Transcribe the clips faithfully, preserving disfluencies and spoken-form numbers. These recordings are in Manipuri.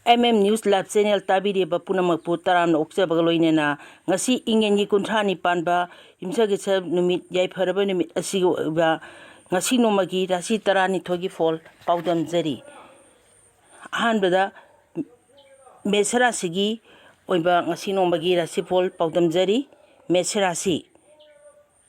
M M news live channel ꯇꯥꯕꯤꯔꯤꯕ ꯄꯨꯝꯅꯃꯛꯄꯨ ꯇꯔꯥꯝꯅ ꯑꯣꯛꯆꯕꯒ ꯂꯣꯏꯅꯅ ꯉꯁꯤ ꯏꯉꯦꯟꯒꯤ ꯀꯨꯟꯊ꯭ꯔꯥ ꯅꯤꯄꯥꯟꯕ ꯌꯨꯝꯁꯀꯩꯁ ꯅꯨꯃꯤꯠ ꯌꯥꯏꯐꯔꯕ ꯅꯨꯃꯤꯠ ꯑꯁꯤꯒꯤ ꯑꯣꯏꯕ ꯉꯁꯤ ꯅꯣꯡꯃꯒꯤ ꯔꯥꯁꯤ ꯇꯔꯥꯅꯤꯊꯣꯏꯒꯤ ꯐꯣꯜ ꯄꯥꯎꯗꯝꯖꯔꯤ꯫ ꯑꯍꯥꯟꯕꯗ ꯃꯦꯁ ꯔꯥꯁꯤꯒꯤ ꯑꯣꯏꯕ ꯉꯁꯤ ꯅꯣꯡꯃꯒꯤ ꯔꯥꯁꯤꯐꯣꯜ ꯄꯥꯎꯗꯝꯖꯔꯤ꯫ ꯃꯦꯁ ꯔꯥꯁꯤ꯫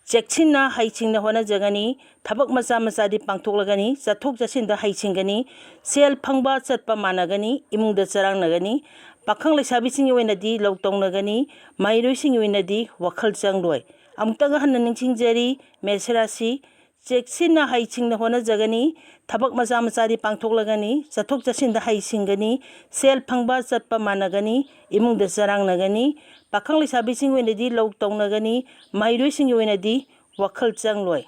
ꯆꯦꯛꯁꯤꯟꯅ ꯍꯩꯁꯤꯡꯅ ꯍꯣꯠꯅꯖꯒꯅꯤ꯫ ꯊꯕꯛ ꯃꯆꯥ ꯃꯆꯥꯗꯤ ꯄꯥꯡꯊꯣꯛꯂꯒꯅꯤ꯫ ꯆꯠꯊꯣꯛ ꯆꯠꯁꯤꯟꯗ ꯍꯩꯁꯤꯡꯒꯅꯤ꯫ ꯁꯦꯜ ꯐꯪꯕ ꯆꯠꯄ ꯃꯥꯟꯅꯒꯅꯤ꯫ ꯏꯃꯨꯡꯗ ꯆꯔꯥꯡꯅꯒꯅꯤ꯫ ꯄꯥꯈꯪ ꯂꯩꯁꯥꯕꯤꯁꯤꯡꯒꯤ ꯑꯣꯏꯅꯗꯤ ꯂꯧ ꯇꯧꯅꯒꯅꯤ꯫ ꯃꯍꯩꯔꯣꯏꯁꯤꯡꯒꯤ ꯑꯣꯏꯅꯗꯤ ꯋꯥꯈꯜ ꯆꯪꯂꯣꯏ꯫ ꯑꯃꯨꯛꯇꯪꯒ ꯍꯟꯅ ꯅꯤꯡꯁꯤꯡꯖꯔꯤ, ꯃꯦꯁ ꯔꯥꯁꯤ꯫ ꯆꯦꯛꯁꯤꯟꯅ ꯍꯩꯁꯤꯡꯅ ꯍꯣꯠꯅꯖꯒꯅꯤ꯫ ꯊꯕꯛ ꯃꯆꯥ ꯃꯆꯥꯗꯤ ꯄꯥꯡꯊꯣꯛꯂꯒꯅꯤ꯫ ꯆꯠꯊꯣꯛ ꯆꯠꯁꯤꯟꯗ ꯍꯩꯁꯤꯡꯒꯅꯤ꯫ ꯁꯦꯜ ꯐꯪꯕ ꯆꯠꯄ ꯃꯥꯟꯅꯒꯅꯤ꯫ ꯏꯃꯨꯡꯗ ꯆꯔꯥꯡꯅꯒꯅꯤ꯫ ꯄꯥꯈꯪ ꯂꯩꯁꯥꯕꯤꯁꯤꯡꯒꯤ ꯑꯣꯏꯅꯗꯤ ꯂꯧ ꯇꯧꯅꯒꯅꯤ꯫ ꯃꯍꯩꯔꯣꯏꯁꯤꯡꯒꯤ ꯑꯣꯏꯅꯗꯤ ꯋꯥꯈꯜ ꯆꯪꯂꯣꯏ꯫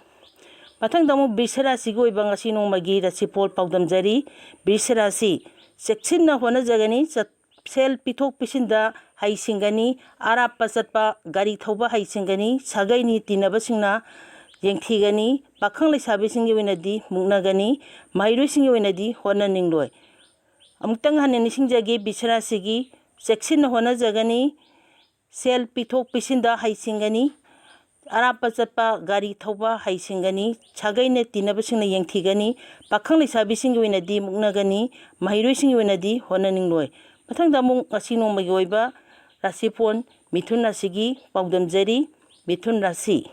ꯃꯊꯪꯗ ꯑꯃꯨꯛ ꯕꯤꯁ ꯔꯥꯁꯤꯒꯤ ꯑꯣꯏꯕ ꯉꯁꯤ ꯅꯣꯡꯃꯒꯤ ꯔꯥꯁꯤꯐꯣꯜ ꯄꯥꯎꯗꯝꯖꯔꯤ꯫ ꯕꯤꯁ ꯔꯥꯁꯤ꯫ ꯆꯦꯛꯁꯤꯟꯅ ꯍꯣꯠꯅꯖꯒꯅꯤ꯫ ꯆꯠ-, ꯁꯦꯜ ꯄꯤꯊꯣꯛ ꯄꯤꯁꯤꯟꯗ ꯍꯩꯁꯤꯡꯒꯅꯤ꯫ ꯑꯔꯥꯞꯄ ꯆꯠꯄ ꯒꯥꯔꯤ ꯊꯧꯕ ꯍꯩꯁꯤꯡꯒꯅꯤ꯫ ꯁꯥꯒꯩꯅꯤ ꯇꯤꯟꯅꯕꯁꯤꯡꯅ ꯌꯦꯡꯊꯤꯒꯅꯤ꯫ ꯄꯥꯈꯪ ꯂꯩꯁꯥꯕꯤꯁꯤꯡꯒꯤ ꯑꯣꯏꯅꯗꯤ ꯃꯨꯛꯅꯒꯅꯤ꯫ ꯃꯍꯩꯔꯣꯏꯁꯤꯡꯒꯤ ꯑꯣꯏꯅꯗꯤ ꯍꯣꯠꯅꯅꯤꯡꯂꯣꯏ꯫ ꯑꯃꯨꯛꯇꯪ ꯍꯟꯅ ꯅꯤꯡꯁꯤꯡꯖꯒꯦ, ꯕꯤꯁ ꯔꯥꯁꯤꯒꯤ ꯆꯦꯛꯁꯤꯟꯅ ꯍꯣꯠꯅꯖꯒꯅꯤ꯫ ꯁꯦꯜ ꯄꯤꯊꯣꯛ ꯄꯤꯁꯤꯟꯗ ꯍꯩꯁꯤꯡꯒꯅꯤ꯫ ꯑꯔꯥꯞꯄ ꯆꯠꯄ ꯒꯥꯔꯤ ꯊꯧꯕ ꯍꯩꯁꯤꯡꯒꯅꯤ꯫ ꯁꯥꯒꯩꯅ ꯇꯤꯟꯅꯕꯁꯤꯡꯅ ꯌꯦꯡꯊꯤꯒꯅꯤ꯫ ꯄꯥꯈꯪ ꯂꯩꯁꯥꯕꯤꯁꯤꯡꯒꯤ ꯑꯣꯏꯅꯗꯤ ꯃꯨꯛꯅꯒꯅꯤ꯫ ꯃꯍꯩꯔꯣꯏꯁꯤꯡꯒꯤ ꯑꯣꯏꯅꯗꯤ ꯍꯣꯠꯅꯅꯤꯡꯂꯣꯏ꯫ ꯃꯊꯪꯗ ꯑꯃꯨꯛ ꯉꯁꯤ ꯅꯣꯡꯃꯒꯤ ꯑꯣꯏꯕ ꯔꯥꯁꯤꯐꯣꯟ ꯃꯤꯊꯨꯟ ꯔꯥꯁꯤꯒꯤ ꯄꯥꯎꯗꯝꯖꯔꯤ꯫ ꯃꯤꯊꯨꯟ ꯔꯥꯁꯤ꯫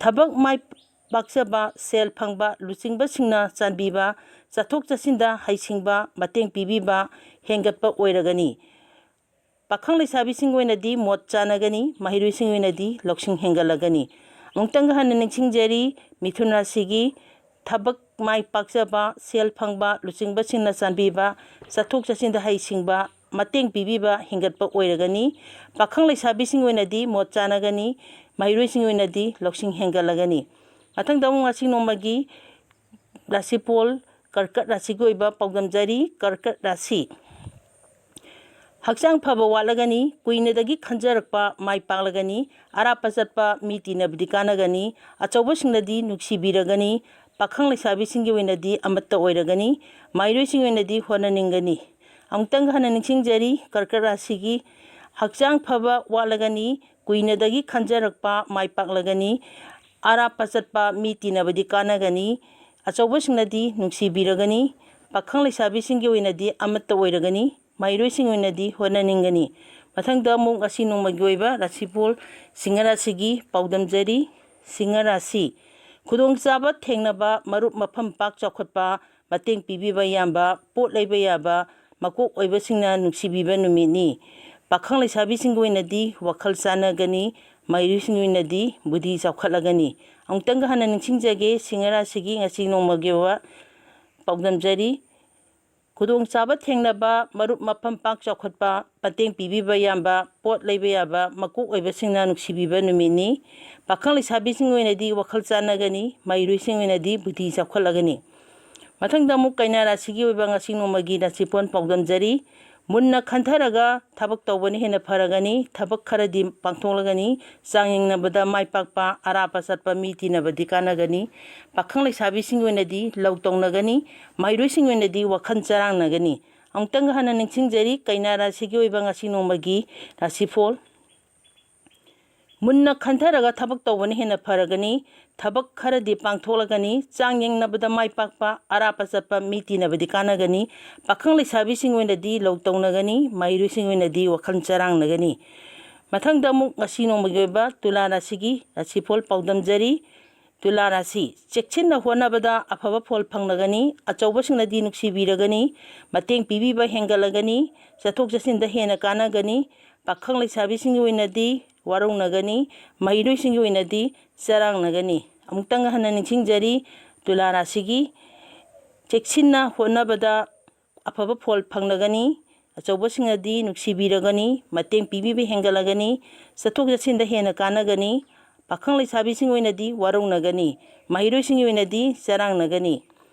ꯊꯕꯛ ꯃꯥꯏ ꯄꯥꯛꯆꯕ, ꯁꯦꯜ ꯐꯪꯕ, ꯂꯨꯆꯤꯡꯕꯁꯤꯡꯅ ꯆꯥꯟꯕꯤꯕ, ꯆꯠꯊꯣꯛ ꯆꯠꯁꯤꯟꯗ ꯍꯩꯁꯤꯡꯕ, ꯃꯇꯦꯡ ꯄꯤꯕꯤꯕ ꯍꯦꯟꯒꯠꯄ ꯑꯣꯏꯔꯒꯅꯤ꯫ ꯄꯥꯈꯪ ꯂꯩꯁꯥꯕꯤꯁꯤꯡꯒꯤ ꯑꯣꯏꯅꯗꯤ ꯃꯣꯠ ꯆꯥꯟꯅꯒꯅꯤ, ꯃꯍꯩꯔꯣꯏꯁꯤꯡꯒꯤ ꯑꯣꯏꯅꯗꯤ ꯂꯧꯁꯤꯡ ꯍꯦꯟꯒꯠꯂꯒꯅꯤ꯫ ꯑꯃꯨꯛꯇꯪꯒ ꯍꯟꯅ ꯅꯤꯡꯁꯤꯡꯖꯔꯤ, ꯃꯤꯊꯨꯟ ꯔꯥꯁꯤꯒꯤ ꯊꯕꯛ ꯃꯥꯏ ꯄꯥꯛꯆꯕ, ꯁꯦꯜ ꯐꯪꯕ, ꯂꯨꯆꯤꯡꯕꯁꯤꯡꯅ ꯆꯥꯟꯕꯤꯕ, ꯆꯠꯊꯣꯛ ꯆꯠꯁꯤꯟꯗ ꯍꯩꯁꯤꯡꯕ, ꯃꯇꯦꯡ ꯄꯤꯕꯤꯕ ꯍꯦꯟꯒꯠꯄ ꯑꯣꯏꯔꯒꯅꯤ꯫ ꯄꯥꯈꯪ ꯂꯩꯁꯥꯕꯤꯁꯤꯡꯒꯤ ꯑꯣꯏꯅꯗꯤ ꯃꯣꯠ ꯆꯥꯟꯅꯒꯅꯤ, ꯃꯍꯩꯔꯣꯏꯁꯤꯡꯒꯤ ꯑꯣꯏꯅꯗꯤ ꯂꯧꯁꯤꯡ ꯍꯦꯟꯒꯠꯂꯒꯅꯤ꯫ ꯃꯊꯪꯗ ꯑꯃꯨꯛ ꯉꯁꯤ ꯅꯣꯡꯃꯒꯤ ꯔꯥꯁꯤꯐꯣꯜ ꯀꯔꯀꯠ ꯔꯥꯁꯤꯒꯤ ꯑꯣꯏꯕ ꯄꯥꯎꯗꯝꯖꯔꯤ꯫ ꯀꯔꯀꯠ ꯔꯥꯁꯤ꯫ ꯍꯛꯆꯥꯡ ꯐꯕ ꯋꯥꯠꯂꯒꯅꯤ, ꯀꯨꯏꯅꯗꯒꯤ ꯈꯟꯖꯔꯛꯄ ꯃꯥꯏ ꯄꯥꯛꯂꯒꯅꯤ, ꯑꯔꯥꯞꯄ ꯆꯠꯄ ꯃꯤ ꯇꯤꯟꯅꯕꯗꯤ ꯀꯥꯟꯅꯒꯅꯤ, ꯑꯆꯧꯕꯁꯤꯡꯅꯗꯤ ꯅꯨꯡꯁꯤꯕꯤꯔꯒꯅꯤ, ꯄꯥꯈꯪ ꯂꯩꯁꯥꯕꯤꯁꯤꯡꯒꯤ ꯑꯣꯏꯅꯗꯤ ꯑꯃꯠꯇ ꯑꯣꯏꯔꯒꯅꯤ, ꯃꯍꯩꯔꯣꯏꯁꯤꯡꯒꯤ ꯑꯣꯏꯅꯗꯤ ꯍꯣꯠꯅꯅꯤꯡꯒꯅꯤ꯫ ꯑꯃꯨꯛꯇꯪ ꯍꯟꯅ ꯅꯤꯡꯁꯤꯡꯖꯔꯤ, ꯀꯔꯀꯠ ꯔꯥꯁꯤꯒꯤ ꯍꯛꯆꯥꯡ ꯐꯕ ꯋꯥꯠꯂꯒꯅꯤ, ꯀꯨꯏꯅꯗꯒꯤ ꯈꯟꯖꯔꯛꯄ ꯃꯥꯏ ꯄꯥꯛꯂꯒꯅꯤ, ꯑꯔꯥꯞꯄ ꯆꯠꯄ ꯃꯤ ꯇꯤꯟꯅꯕꯗꯤ ꯀꯥꯟꯅꯒꯅꯤ, ꯑꯆꯧꯕꯁꯤꯡꯅꯗꯤ ꯅꯨꯡꯁꯤꯕꯤꯔꯒꯅꯤ, ꯄꯥꯈꯪ ꯂꯩꯁꯥꯕꯤꯁꯤꯡꯒꯤ ꯑꯣꯏꯅꯗꯤ ꯑꯃꯠꯇ ꯑꯣꯏꯔꯒꯅꯤ, ꯃꯍꯩꯔꯣꯏꯁꯤꯡ ꯑꯣꯏꯅꯗꯤ ꯍꯣꯠꯅꯅꯤꯡꯒꯅꯤ꯫ ꯃꯊꯪꯗ ꯑꯃꯨꯛ ꯉꯁꯤ ꯅꯣꯡꯃꯒꯤ ꯑꯣꯏꯕ ꯔꯥꯁꯤꯐꯣꯜ ꯁꯤꯡꯍ ꯔꯥꯁꯤꯒꯤ ꯄꯥꯎꯗꯝꯖꯔꯤ꯫ ꯁꯤꯡꯍ ꯔꯥꯁꯤ, ꯈꯨꯗꯣꯡꯆꯥꯕ ꯊꯦꯡꯅꯕ, ꯃꯔꯨꯞ ꯃꯐꯝ ꯄꯥꯛ ꯆꯥꯎꯈꯠꯄ, ꯃꯇꯦꯡ ꯄꯤꯕꯤꯕ ꯌꯥꯕ, ꯄꯣꯠ ꯂꯩꯕ ꯌꯥꯕ, ꯃꯀꯣꯛ ꯑꯣꯏꯕꯁꯤꯡꯅ ꯅꯨꯡꯁꯤꯕꯤꯕ ꯅꯨꯃꯤꯠꯅꯤ꯫ ꯄꯥꯈꯪ ꯂꯩꯁꯥꯕꯤꯁꯤꯡꯒꯤ ꯑꯣꯏꯅꯗꯤ ꯋꯥꯈꯜ ꯆꯥꯟꯅꯒꯅꯤ, ꯃꯍꯩꯔꯣꯏꯁꯤꯡꯒꯤ ꯑꯣꯏꯅꯗꯤ ꯕꯨꯙꯤ ꯆꯥꯎꯈꯠꯂꯒꯅꯤ꯫ ꯑꯃꯨꯛꯇꯪꯒ ꯍꯟꯅ ꯅꯤꯡꯁꯤꯡꯖꯒꯦ, ꯁꯤꯡꯍ ꯔꯥꯁꯤꯒꯤ ꯉꯁꯤ ꯅꯣꯡꯃꯒꯤ ꯑꯣꯏꯕ ꯄꯥꯎꯗꯝꯖꯔꯤ꯫ ꯈꯨꯗꯣꯡꯆꯥꯕ ꯊꯦꯡꯅꯕ, ꯃꯔꯨꯞ ꯃꯐꯝ ꯄꯥꯛ ꯆꯥꯎꯈꯠꯄ, ꯃꯇꯦꯡ ꯄꯤꯕꯤꯕ ꯌꯥꯕ, ꯄꯣꯠ ꯂꯩꯕ ꯌꯥꯕ, ꯃꯀꯣꯛ ꯑꯣꯏꯕꯁꯤꯡꯅ ꯅꯨꯡꯁꯤꯕꯤꯕ ꯅꯨꯃꯤꯠꯅꯤ꯫ ꯄꯥꯈꯪ ꯂꯩꯁꯥꯕꯤꯁꯤꯡꯒꯤ ꯑꯣꯏꯅꯗꯤ ꯋꯥꯈꯜ ꯆꯥꯟꯅꯒꯅꯤ, ꯃꯍꯩꯔꯣꯏꯁꯤꯡꯒꯤ ꯑꯣꯏꯅꯗꯤ ꯕꯨꯙꯤ ꯆꯥꯎꯈꯠꯂꯒꯅꯤ꯫ ꯃꯊꯪꯗ ꯑꯃꯨꯛ ꯀꯩꯅꯥ ꯔꯥꯁꯤꯒꯤ ꯑꯣꯏꯕ ꯉꯁꯤ ꯅꯣꯡꯃꯒꯤ ꯔꯥꯁꯤꯐꯣꯜ ꯄꯥꯎꯗꯝꯖꯔꯤ꯫ ꯃꯨꯟꯅ ꯈꯟꯊꯔꯒ ꯊꯕꯛ ꯇꯧꯕꯅ ꯍꯦꯟꯅ ꯐꯔꯒꯅꯤ꯫ ꯊꯕꯛ ꯈꯔꯗꯤ ꯄꯥꯡꯊꯣꯛꯂꯒꯅꯤ꯫ ꯆꯥꯡ ꯌꯦꯡꯅꯕꯗ ꯃꯥꯏ ꯄꯥꯛꯄ, ꯑꯔꯥꯞꯄ ꯆꯠꯄ ꯃꯤ ꯇꯤꯟꯅꯕꯗꯤ ꯀꯥꯟꯅꯒꯅꯤ꯫ ꯄꯥꯈꯪ ꯂꯩꯁꯥꯕꯤꯁꯤꯡꯒꯤ ꯑꯣꯏꯅꯗꯤ ꯂꯧ ꯇꯧꯅꯒꯅꯤ꯫ ꯃꯍꯩꯔꯣꯏꯁꯤꯡꯒꯤ ꯑꯣꯏꯅꯗꯤ ꯋꯥꯈꯜ ꯆꯔꯥꯡꯅꯒꯅꯤ꯫ ꯑꯃꯨꯛꯇꯪꯒ ꯍꯟꯅ ꯅꯤꯡꯁꯤꯡꯖꯔꯤ, ꯀꯩꯅꯥ ꯔꯥꯁꯤꯒꯤ ꯑꯣꯏꯕ ꯉꯁꯤ ꯅꯣꯡꯃꯒꯤ ꯔꯥꯁꯤꯐꯣꯜ꯫ ꯃꯨꯟꯅ ꯈꯟꯊꯔꯒ ꯊꯕꯛ ꯇꯧꯕꯅ ꯍꯦꯟꯅ ꯐꯔꯒꯅꯤ꯫ ꯊꯕꯛ ꯈꯔꯗꯤ ꯄꯥꯡꯊꯣꯛꯂꯒꯅꯤ꯫ ꯆꯥꯡ ꯌꯦꯡꯅꯕꯗ ꯃꯥꯏ ꯄꯥꯛꯄ, ꯑꯔꯥꯞꯄ ꯆꯠꯄ ꯃꯤ ꯇꯤꯟꯅꯕꯗꯤ ꯀꯥꯟꯅꯒꯅꯤ꯫ ꯄꯥꯈꯪ ꯂꯩꯁꯥꯕꯤꯁꯤꯡ ꯑꯣꯏꯅꯗꯤ ꯂꯧ ꯇꯧꯅꯒꯅꯤ꯫ ꯃꯍꯩꯔꯣꯏꯁꯤꯡ ꯑꯣꯏꯅꯗꯤ ꯋꯥꯈꯜ ꯆꯔꯥꯡꯅꯒꯅꯤ꯫ ꯃꯊꯪꯗ ꯑꯃꯨꯛ ꯉꯁꯤ ꯅꯣꯡꯃꯒꯤ ꯑꯣꯏꯕ ꯇꯨꯂꯥ ꯔꯥꯁꯤꯒꯤ ꯔꯥꯁꯤꯐꯣꯜ ꯄꯥꯎꯗꯝꯖꯔꯤ꯫ ꯇꯨꯂꯥ ꯔꯥꯁꯤ, ꯆꯦꯛꯁꯤꯟꯅ ꯍꯣꯠꯅꯕꯗ ꯑꯐꯕ ꯐꯣꯜ ꯐꯪꯂꯒꯅꯤ꯫ ꯑꯆꯧꯕꯁꯤꯡꯅꯗꯤ ꯅꯨꯡꯁꯤꯕꯤꯔꯒꯅꯤ꯫ ꯃꯇꯦꯡ ꯄꯤꯕꯤꯕ ꯍꯦꯟꯒꯠꯂꯒꯅꯤ꯫ ꯆꯠꯊꯣꯛ ꯆꯠꯁꯤꯟꯗ ꯍꯦꯟꯅ ꯀꯥꯟꯅꯒꯅꯤ꯫ ꯄꯥꯈꯪ ꯂꯩꯁꯥꯕꯤꯁꯤꯡꯒꯤ ꯑꯣꯏꯅꯗꯤ ꯋꯥꯔꯧꯅꯒꯅꯤ꯫ ꯃꯍꯩꯔꯣꯏꯁꯤꯡꯒꯤ ꯑꯣꯏꯅꯗꯤ ꯆꯔꯥꯡꯅꯒꯅꯤ꯫ ꯑꯃꯨꯛꯇꯪ ꯍꯟꯅ ꯅꯤꯡꯁꯤꯡꯖꯔꯤ, ꯇꯨꯂꯥ ꯔꯥꯁꯤꯒꯤ ꯆꯦꯛꯁꯤꯟꯅ ꯍꯣꯠꯅꯕꯗ ꯑꯐꯕ ꯐꯣꯜ ꯐꯪꯂꯒꯅꯤ꯫ ꯑꯆꯧꯕꯁꯤꯡꯅꯗꯤ ꯅꯨꯡꯁꯤꯕꯤꯔꯒꯅꯤ, ꯃꯇꯦꯡ ꯄꯤꯕꯤꯕ ꯍꯦꯟꯒꯠꯂꯒꯅꯤ, ꯆꯠꯊꯣꯛ ꯆꯠꯁꯤꯟꯗ ꯍꯦꯟꯅ ꯀꯥꯟꯅꯒꯅꯤ꯫ ꯄꯥꯈꯪ ꯂꯩꯁꯥꯕꯤꯁꯤꯡꯒꯤ ꯑꯣꯏꯅꯗꯤ ꯋꯥꯔꯧꯅꯒꯅꯤ꯫ ꯃꯍꯩꯔꯣꯏꯁꯤꯡꯒꯤ ꯑꯣꯏꯅꯗꯤ ꯆꯔꯥꯡꯅꯒꯅꯤ꯫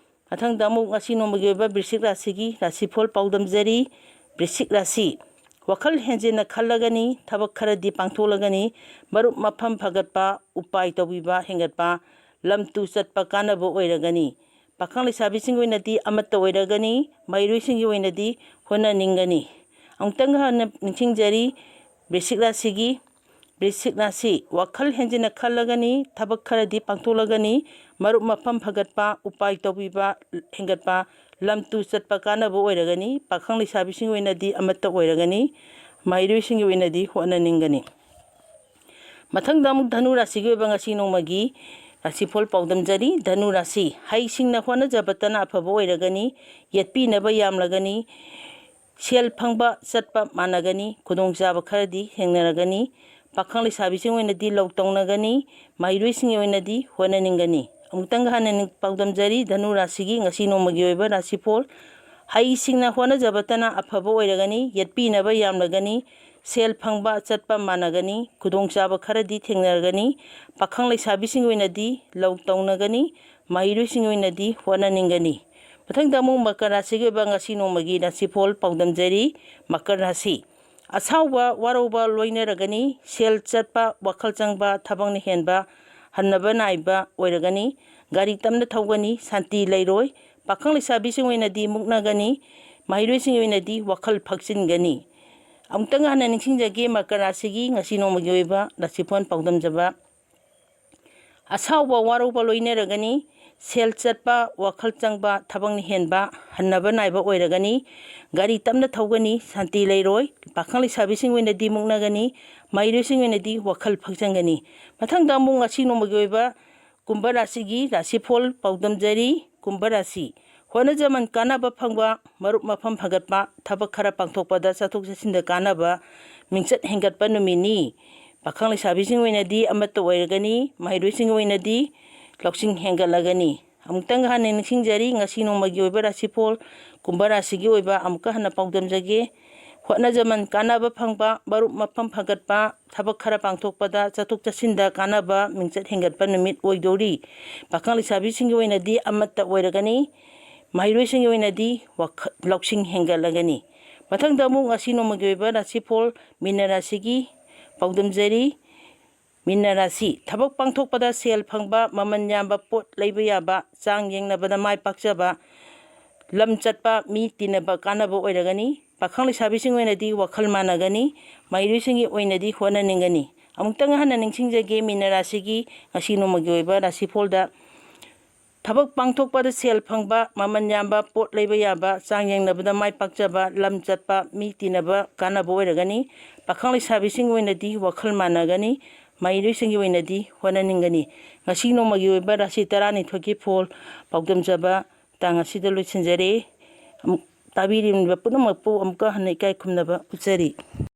ꯃꯊꯪꯗ ꯑꯃꯨꯛ ꯉꯁꯤ ꯅꯣꯡꯃꯒꯤ ꯑꯣꯏꯕ ꯕ꯭ꯔꯤꯁꯤꯛ ꯔꯥꯁꯤꯒꯤ ꯔꯥꯁꯤꯐꯣꯜ ꯄꯥꯎꯗꯝꯖꯔꯤ꯫ ꯕ꯭ꯔꯤꯁꯤꯛ ꯔꯥꯁꯤ, ꯋꯥꯈꯜ ꯍꯦꯟꯖꯤꯟꯅ ꯈꯜꯂꯒꯅꯤ, ꯊꯕꯛ ꯈꯔꯗꯤ ꯄꯥꯡꯊꯣꯛꯂꯒꯅꯤ, ꯃꯔꯨꯞ ꯃꯐꯝ ꯐꯒꯠꯄ, ꯎꯄꯥꯏ ꯇꯧꯕꯤꯕ ꯍꯦꯟꯒꯠꯄ, ꯂꯝ ꯇꯨ ꯆꯠꯄ ꯀꯥꯟꯅꯕ ꯑꯣꯏꯔꯒꯅꯤ꯫ ꯄꯥꯈꯪ ꯂꯩꯁꯥꯕꯤꯁꯤꯡꯒꯤ ꯑꯣꯏꯅꯗꯤ ꯑꯃꯠꯇ ꯑꯣꯏꯔꯒꯅꯤ, ꯃꯍꯩꯔꯣꯏꯁꯤꯡꯒꯤ ꯑꯣꯏꯅꯗꯤ ꯍꯣꯠꯅꯅꯤꯡꯒꯅꯤ꯫ ꯑꯃꯨꯛꯇꯪ ꯍꯟꯅ ꯅꯤꯡꯁꯤꯡꯖꯔꯤ, ꯕ꯭ꯔꯤꯁꯤꯛ ꯔꯥꯁꯤꯒꯤ, ꯕ꯭ꯔꯤꯁꯤꯛ ꯔꯥꯁꯤ ꯋꯥꯈꯜ ꯍꯦꯟꯖꯤꯟꯅ ꯈꯜꯂꯒꯅꯤ, ꯊꯕꯛ ꯈꯔꯗꯤ ꯄꯥꯡꯊꯣꯛꯂꯒꯅꯤ, ꯃꯔꯨꯞ ꯃꯄꯝ ꯐꯒꯠꯄ, ꯎꯄꯥꯏ ꯇꯧꯕꯤꯕ ꯍꯦꯟꯒꯠꯄ, ꯂꯝ ꯇꯨ ꯆꯠꯄ ꯀꯥꯟꯅꯕ ꯑꯣꯏꯔꯒꯅꯤ꯫ ꯄꯥꯈꯪ ꯂꯩꯁꯥꯕꯤꯁꯤꯡꯒꯤ ꯑꯣꯏꯅꯗꯤ ꯑꯃꯠꯇ ꯑꯣꯏꯔꯒꯅꯤ, ꯃꯍꯩꯔꯣꯏꯁꯤꯡꯒꯤ ꯑꯣꯏꯅꯗꯤ ꯍꯣꯠꯅꯅꯤꯡꯒꯅꯤ꯫ ꯃꯊꯪꯗ ꯑꯃꯨꯛ ꯙꯅꯨ ꯔꯥꯁꯤꯒꯤ ꯑꯣꯏꯕ ꯉꯁꯤ ꯅꯣꯡꯃꯒꯤ ꯔꯥꯁꯤꯐꯣꯜ ꯄꯥꯎꯗꯝꯖꯔꯤ꯫ ꯙꯅꯨ ꯔꯥꯁꯤ, ꯍꯩꯁꯤꯡꯅ ꯍꯣꯠꯅꯖꯕꯇꯅ ꯑꯐꯕ ꯑꯣꯏꯔꯒꯅꯤ, ꯌꯦꯠꯄꯤꯅꯕ ꯌꯥꯝꯂꯒꯅꯤ, ꯁꯦꯜ ꯐꯪꯕ ꯆꯠꯄ ꯃꯥꯟꯅꯒꯅꯤ, ꯈꯨꯗꯣꯡꯆꯥꯕ ꯈꯔꯗꯤ ꯊꯦꯡꯅꯔꯒꯅꯤ꯫ ꯄꯥꯈꯪ ꯂꯩꯁꯥꯕꯤꯁꯤꯡ ꯑꯣꯏꯅꯗꯤ ꯂꯧ ꯇꯧꯅꯒꯅꯤ, ꯃꯍꯩꯔꯣꯏꯁꯤꯡꯒꯤ ꯑꯣꯏꯅꯗꯤ ꯍꯣꯠꯅꯅꯤꯡꯒꯅꯤ꯫ ꯑꯃꯨꯛꯇꯪꯒ ꯍꯟꯅ ꯅꯤꯡ-, ꯄꯥꯎꯗꯝꯖꯔꯤ, ꯙꯅꯨ ꯔꯥꯁꯤꯒꯤ ꯉꯁꯤ ꯅꯣꯡꯃꯒꯤ ꯑꯣꯏꯕ ꯔꯥꯁꯤꯐꯣꯜ꯫ ꯍꯩꯁꯤꯡꯅ ꯍꯣꯠꯅꯖꯕꯇꯅ ꯑꯐꯕ ꯑꯣꯏꯔꯒꯅꯤ, ꯌꯦꯠꯄꯤꯅꯕ ꯌꯥꯝꯂꯒꯅꯤ, ꯁꯦꯜ ꯐꯪꯕ ꯆꯠꯄ ꯃꯥꯟꯅꯒꯅꯤ, ꯈꯨꯗꯣꯡꯆꯥꯕ ꯈꯔꯗꯤ ꯊꯦꯡꯅꯔꯒꯅꯤ꯫ ꯄꯥꯈꯪ ꯂꯩꯁꯥꯕꯤꯁꯤꯡꯒꯤ ꯑꯣꯏꯅꯗꯤ ꯂꯧ ꯇꯧꯅꯒꯅꯤ, ꯃꯍꯩꯔꯣꯏꯁꯤꯡꯒꯤ ꯑꯣꯏꯅꯗꯤ ꯍꯣꯠꯅꯅꯤꯡꯒꯅꯤ꯫ ꯃꯊꯪꯗ ꯑꯃꯨꯛ ꯃꯀꯔ ꯔꯥꯁꯤꯒꯤ ꯑꯣꯏꯕ ꯉꯁꯤ ꯅꯣꯡꯃꯒꯤ ꯔꯥꯁꯤꯐꯣꯜ ꯄꯥꯎꯗꯝꯖꯔꯤ꯫ ꯃꯀꯔ ꯔꯥꯁꯤ, ꯑꯁꯥꯎꯕ ꯋꯥꯔꯧꯕ ꯂꯣꯏꯅꯔꯒꯅꯤ, ꯁꯦꯜ ꯆꯠꯄ ꯋꯥꯈꯜ ꯆꯪꯕ ꯊꯕꯛꯅ ꯍꯦꯟꯕ ꯍꯟꯅꯕ ꯅꯥꯏꯕ ꯑꯣꯏꯔꯒꯅꯤ, ꯒꯥꯔꯤ ꯇꯞꯅ ꯊꯧꯒꯅꯤ, ꯁꯥꯟꯇꯤ ꯂꯩꯔꯣꯏ꯫ ꯄꯥꯈꯪ ꯂꯩꯁꯥꯕꯤꯁꯤꯡ ꯑꯣꯏꯅꯗꯤ ꯃꯨꯛꯅꯒꯅꯤ, ꯃꯍꯩꯔꯣꯏꯁꯤꯡꯒꯤ ꯑꯣꯏꯅꯗꯤ ꯋꯥꯈꯜ ꯐꯛꯆꯤꯟꯒꯅꯤ꯫ ꯑꯃꯨꯛꯇꯪ ꯍꯟꯅ ꯅꯤꯡꯁꯤꯡꯖꯒꯦ, ꯃꯀꯔ ꯔꯥꯁꯤꯒꯤ ꯉꯁꯤ ꯅꯣꯡꯃꯒꯤ ꯑꯣꯏꯕ ꯔꯥꯁꯤꯐꯣꯜ ꯄꯥꯎꯗꯝꯖꯕ꯫ ꯑꯁꯥꯎꯕ ꯋꯥꯔꯧꯕ ꯂꯣꯏꯅꯔꯒꯅꯤ, ꯁꯦꯜ ꯆꯠꯄ ꯋꯥꯈꯜ ꯆꯪꯕ ꯊꯕꯛꯅ ꯍꯦꯟꯕ ꯍꯟꯅꯕ ꯅꯥꯏꯕ ꯑꯣꯏꯔꯒꯅꯤ, ꯒꯥꯔꯤ ꯇꯞꯅ ꯊꯧꯒꯅꯤ, ꯁꯥꯟꯇꯤ ꯂꯩꯔꯣꯏ꯫ ꯄꯥꯈꯪ ꯂꯩꯁꯥꯕꯤꯁꯤꯡ ꯑꯣꯏꯅꯗꯤ ꯃꯨꯛꯅꯒꯅꯤ, ꯃꯍꯩꯔꯣꯏꯁꯤꯡ ꯑꯣꯏꯅꯗꯤ ꯋꯥꯈꯜ ꯐꯛꯆꯪꯒꯅꯤ꯫ ꯃꯊꯪꯗ ꯑꯃꯨꯛ ꯉꯁꯤ ꯅꯣꯡꯃꯒꯤ ꯑꯣꯏꯕ ꯀꯨꯝꯚ ꯔꯥꯁꯤꯒꯤ ꯔꯥꯁꯤꯐꯣꯜ ꯄꯥꯎꯗꯝꯖꯔꯤ꯫ ꯀꯨꯝꯚ ꯔꯥꯁꯤ, ꯍꯣꯠꯅꯖꯃꯟ ꯀꯥꯟꯅꯕ ꯐꯪꯕ, ꯃꯔꯨꯞ ꯃꯐꯝ ꯐꯒꯠꯄ, ꯊꯕꯛ ꯈꯔ ꯄꯥꯡꯊꯣꯛꯄꯗ ꯆꯠꯊꯣꯛ ꯆꯠꯁꯤꯟꯗ ꯀꯥꯟꯅꯕ, ꯃꯤꯡꯆꯠ ꯍꯦꯟꯒꯠꯄ ꯅꯨꯃꯤꯠꯅꯤ꯫ ꯄꯥꯈꯪ ꯂꯩꯁꯥꯕꯤꯁꯤꯡ ꯑꯣꯏꯅꯗꯤ ꯑꯃꯠꯇ ꯑꯣꯏꯔꯒꯅꯤ, ꯃꯍꯩꯔꯣꯏꯁꯤꯡ ꯑꯣꯏꯅꯗꯤ ꯂꯧꯁꯤꯡ ꯍꯦꯟꯒꯠꯂꯒꯅꯤ꯫ ꯑꯃꯨꯛꯇꯪ ꯍꯟꯅ ꯅꯤꯡꯁꯤꯡꯖꯔꯤ, ꯉꯁꯤ ꯅꯣꯡꯃꯒꯤ ꯑꯣꯏꯕ ꯔꯥꯁꯤꯐꯣꯜ, ꯀꯨꯝꯚ ꯔꯥꯁꯤꯒꯤ ꯑꯣꯏꯕ ꯑꯃꯨꯛꯀ ꯍꯟꯅ ꯄꯥꯎꯗꯝꯖꯒꯦ꯫ ꯍꯣꯠꯅꯖꯃꯟ ꯀꯥꯟꯅꯕ ꯐꯪꯕ, ꯃꯔꯨꯞ ꯃꯐꯝ ꯐꯒꯠꯄ, ꯊꯕꯛ ꯈꯔ ꯄꯥꯡꯊꯣꯛꯄꯗ, ꯆꯠꯊꯣꯛ ꯆꯠꯁꯤꯟꯗ ꯀꯥꯟꯅꯕ, ꯃꯤꯡꯆꯠ ꯍꯦꯟꯒꯠꯄ ꯅꯨꯃꯤꯠ ꯑꯣꯏꯗꯧꯔꯤ꯫ ꯄꯥꯈꯪ ꯂꯩꯁꯥꯕꯤꯁꯤꯡꯒꯤ ꯑꯣꯏꯅꯗꯤ ꯑꯃꯠꯇ ꯑꯣꯏꯔꯒꯅꯤ, ꯃꯍꯩꯔꯣꯏꯁꯤꯡꯒꯤ ꯑꯣꯏꯅꯗꯤ ꯋꯥꯈ-, ꯂꯧꯁꯤꯡ ꯍꯦꯟꯒꯠꯂꯒꯅꯤ꯫ ꯃꯊꯪꯗ ꯑꯃꯨꯛ ꯉꯁꯤ ꯅꯣꯡꯃꯒꯤ ꯑꯣꯏꯕ ꯔꯥꯁꯤꯐꯣꯜ ꯃꯤꯅ ꯔꯥꯁꯤꯒꯤ ꯄꯥꯎꯗꯝꯖꯔꯤ꯫ ꯃꯤꯟꯅ ꯔꯥꯁꯤ: ꯊꯕꯛ ꯄꯥꯡꯊꯣꯛꯄꯗ ꯁꯦꯜ ꯐꯪꯕ, ꯃꯃꯜ ꯌꯥꯝꯕ ꯄꯣꯠ ꯂꯩꯕ ꯌꯥꯕ, ꯆꯥꯡ ꯌꯦꯡꯅꯕꯗ ꯃꯥꯏ ꯄꯥꯛꯆꯕ, ꯂꯝ ꯆꯠꯄ, ꯃꯤ ꯇꯤꯟꯅꯕ ꯀꯥꯟꯅꯕ ꯑꯣꯏꯔꯒꯅꯤ꯫ ꯄꯥꯈꯪ ꯂꯩꯁꯥꯕꯤꯁꯤꯡ ꯑꯣꯏꯅꯗꯤ ꯋꯥꯈꯜ ꯃꯥꯟꯅꯒꯅꯤ꯫ ꯃꯍꯩꯔꯣꯏꯁꯤꯡꯒꯤ ꯑꯣꯏꯅꯗꯤ ꯍꯣꯠꯅꯅꯤꯡꯒꯅꯤ꯫ ꯑꯃꯨꯛꯇꯪ ꯍꯟꯅ ꯅꯤꯡꯁꯤꯡꯖꯒꯦ, ꯃꯤꯟꯅ ꯔꯥꯁꯤꯒꯤ ꯉꯁꯤ ꯅꯣꯡꯃꯒꯤ ꯑꯣꯏꯕ ꯔꯥꯁꯤꯐꯣꯜꯗ꯫ ꯊꯕꯛ ꯄꯥꯡꯊꯣꯛꯄꯗ ꯁꯦꯜ ꯐꯪꯕ, ꯃꯃꯜ ꯌꯥꯝꯕ ꯄꯣꯠ ꯂꯩꯕ ꯌꯥꯕ, ꯆꯥꯡ ꯌꯦꯡꯅꯕꯗ ꯃꯥꯏ ꯄꯥꯛꯆꯕ, ꯂꯝ ꯆꯠꯄ, ꯃꯤ ꯇꯤꯟꯅꯕ ꯀꯥꯟꯅꯕ ꯑꯣꯏꯔꯒꯅꯤ꯫ ꯄꯥꯈꯪ ꯂꯩꯁꯥꯕꯤꯁꯤꯡ ꯑꯣꯏꯅꯗꯤ ꯋꯥꯈꯜ ꯃꯥꯟꯅꯒꯅꯤ꯫ ꯃꯍꯩꯔꯣꯏꯁꯤꯡꯒꯤ ꯑꯣꯏꯅꯗꯤ ꯍꯣꯠꯅꯅꯤꯡꯒꯅꯤ꯫ ꯉꯁꯤ ꯅꯣꯡꯃꯒꯤ ꯑꯣꯏꯕ ꯔꯥꯁꯤ ꯇꯔꯥꯅꯤꯊꯣꯏꯒꯤ ꯐꯣꯜ ꯄꯥꯎꯗꯝꯖꯕ ꯇꯥꯡ ꯑꯁꯤꯗ ꯂꯣꯏꯁꯤꯟꯖꯔꯦ꯫ ꯑꯃꯨꯛ ꯇꯥꯕꯤꯔꯤꯕ ꯄꯨꯝꯅꯃꯛꯄꯨ ꯑꯃꯨꯛꯀ ꯍꯟꯅ ꯏꯀꯥꯏ ꯈꯨꯝꯅꯕ ꯎꯠꯆꯔꯤ꯫